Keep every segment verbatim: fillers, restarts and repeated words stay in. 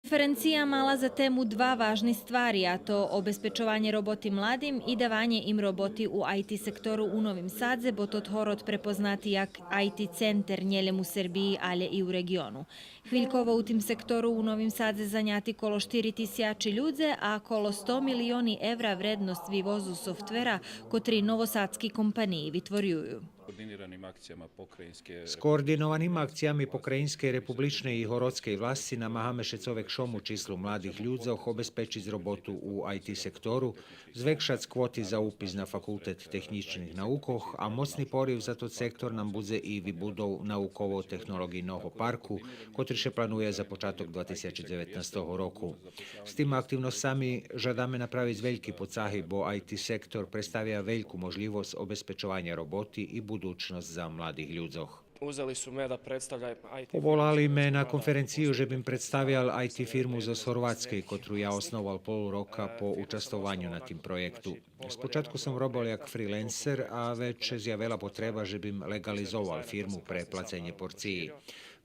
Конференция мала за тему два важни ствари, а то обезпечованє роботи младим и даванє им роботи у IT сектору у Новим Садзе, бо тот город препознати як IT центер нє лєм у Сербиї, алє и у реґиону. Хвильково у тим сектору у Новим Садзе заняти коло штири тисячи людзе, а коло сто милиони евра вредносц вивозу софтвера котри новосадски компаниї витворюю. З координованима акциями покраїнскей, републичней и городскей власци намагаме ше цо векшому числу младих людзох обезпечиц роботу у IT сектору, звекшац квоти за упис на Факултет технїчних наукох, а моцни порив за тот сектор нам будзе и вибудов науково-технолоґийного парку, котри ше планує за початок два тисячи дзеветнастого року. З тима активносцами жадаме направиц вельки поцаги, бо IT сектор представя вельку можлївосц обезпечованя роботи и будучносц за младих людзох. Uzeli su me da predstavljam IT. Поволали ме на конференцию же бим представял IT фирму зоз Горватскей, котру я основал пол рока по участвованю на тим проєкту. Спочатку сом робел як фриленсер, а вец ше зявела потреба же бим леґализовал фирму пре плаценє порциї.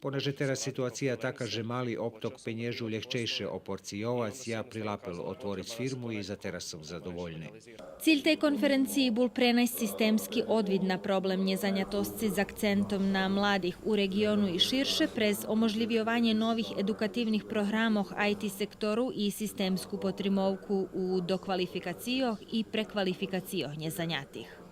Понеже тераз ситуация така же мали обток пенєжу лєгчейше опорцийовац, я прилапел отвориц фирму и за тераз сом задовольни. Циль тей конференциї бул пренайсц системски одвит на проблем нєзанятосци з акцентом на младих у реґиону и ширше през оможлївйованє нових едукативних програмох IT сектору и системску потримовку у доквалификацийох и преквалификацийох нєзанятих.